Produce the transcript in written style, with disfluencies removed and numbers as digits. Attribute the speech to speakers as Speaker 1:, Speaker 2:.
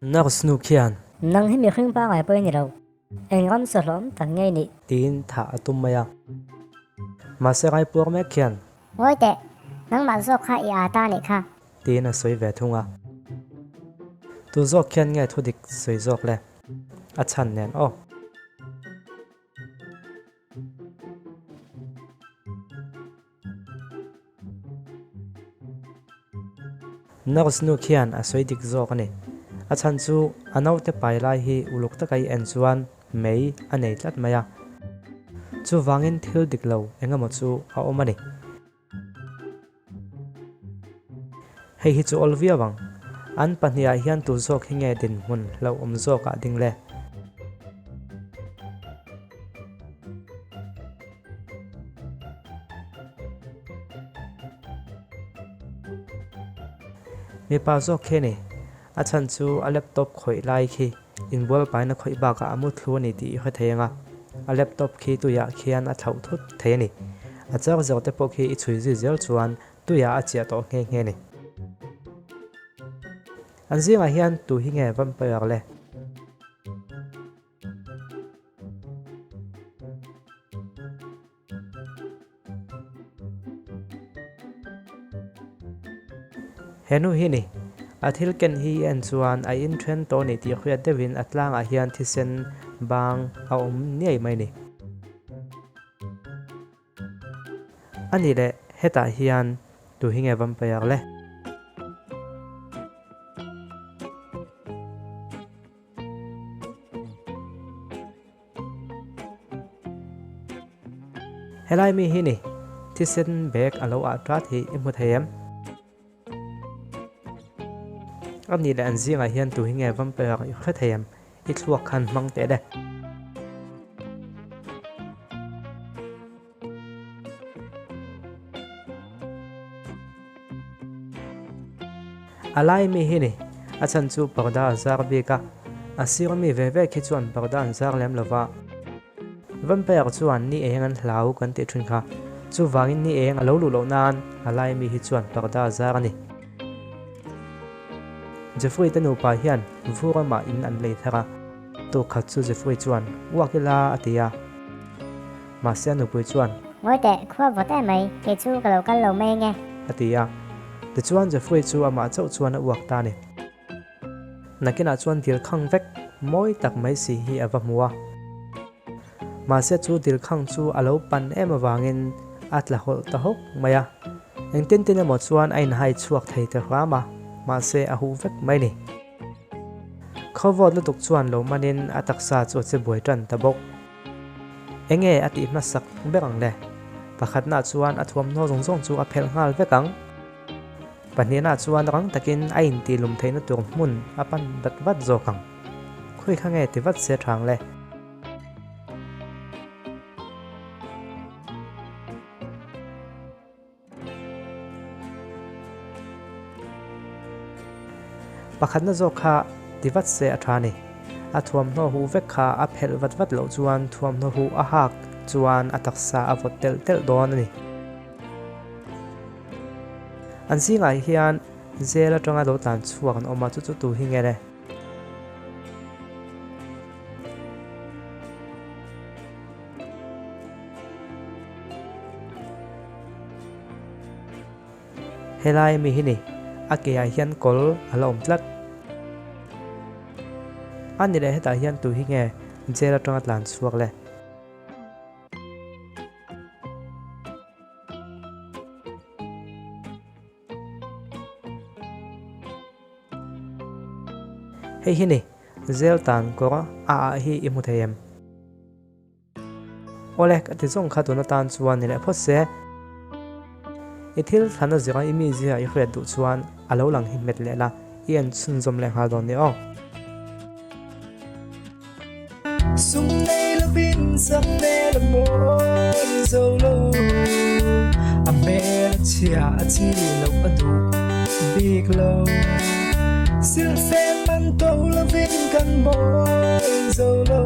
Speaker 1: Nurse nu khian.
Speaker 2: Nang hi mihring pangngai pawh i ni lo. Eng ram sa hlawm tak nge i nih?
Speaker 1: Tiin thah a tum mai a. Mahse raipuar mek khian.
Speaker 3: Ngawi teh, nangmah zawk kha i aa ta nih kha.
Speaker 1: Tiin a sawi ve thung a. Tu zawk khian nge thudik sawi zawk le? A chhan nen aw. Nurse nu khian a sawi dik zawk a ni. A chhan chu a naute pai lai hi uluk taka i en chuan mei a nei tlat mai a. Chuvangin thil dik lo eng emaw chu a awm a ni. Hei hi chu awl viau ang. An pahnihah hian tu zawk hi nge dinhmun hlauhawm zawkah ding le? Mipa zawk khi a ni. A chhan chu a laptop khawih lai khi inbual paina khawih bakah a muthlu a ni tih i hre thei ang a. A laptop khi tuiah khian a thlauh thut thei a ni. A charger te pawh khi i chhui zui zel chuan tuiah a chiah tawh nghe nghe a ni. An zingah hian tu hi nge vampire le? He nu hi ni, a thil ken hi i en chuan a inthen tawh ni tih hriat deuhin a tlangah hian thisen bang a awm niai mai ni. A nih leh hetah hian tu hi nge vampire le? Helai mi hi ni, thisen bag a lo ah tat hi i hmu thei em? A nih leh an zingah hian tu hi nge vampire i hre thei em? I thluak khan hmang teh le. A lai mi hi ni, a chhan chu parda a zar bik a, a sir mi ve ve khi chuan parda an zar lem lo va. Vampire chuan ni eng an hlau kan tih thin kha, chuvangin ni eng a lo luh loh nan a lai mi hi chuan parda a zar a ni. Jeffrey te nupa hian vur ramah in an lei thar a, tukhat chu Jeffrey chuan uak ila a ti a. Mahse a nupui chuan.
Speaker 3: Ngawi teh, khua vawt em mai, kei chu ka lo kal lo mai ange.
Speaker 1: A ti a. Tichuan Jeffrey chu amah chauh chuan a uak ta a ni. Nakinah chuan dil khang vek mawi tak mai si hi a va hmu a. Mahse chu dil khang chu a lo pan em avangin a tla hawlh ta hawk mai a. Engtin tin emaw chuan a inhai chhuak thei ta hram a, mahse a huh vek mai ni. Khawvawt lutuk chuan lo manin a taksa chu a che buai tan ta bawk. Enge a tih hmasak ber ang le? Pakhatnaah chuan a thuamhnaw zawng zawng chu a phelh nghal vek ang. Pahnihnaah chuan rang takin a intihlum theihna tur hmun a pan vat vat zawk ang. Khawi kha nge ti vat se thang le? Pakhatna zawk kha ti vat se a tha ni. A thuamhnaw huh vek kha a phelh vat vat loh chuan thuamhnaw huh a hak chuan a taksa a vawt telh telh dawn a ni. An zingah hian zel atanga lo tlan chhuak an awm a, chu chu tu hi nge le? Helai mi hi ni, a ke ah hian kawl a la awm tlat. A ni leh hetah hian tu hi nge jail atanga tlan chhuak le? Hei hi ni, jail tan kawr a ah hi i hmu thei em? Awle, ka ti zawng kha tun atan chuan ni leh phawt se. I thil thlan a zira i mizia i hriat duh chuan a lo lang hi hmet leh la, i en chhunzawm leh nghal dawn ni aw.
Speaker 4: Sum nei lovin sak hmel a mawi zo lo, a hmel a chhia a chi loh a duh bik lo. Silhfen man to lovin kan mawi zo lo.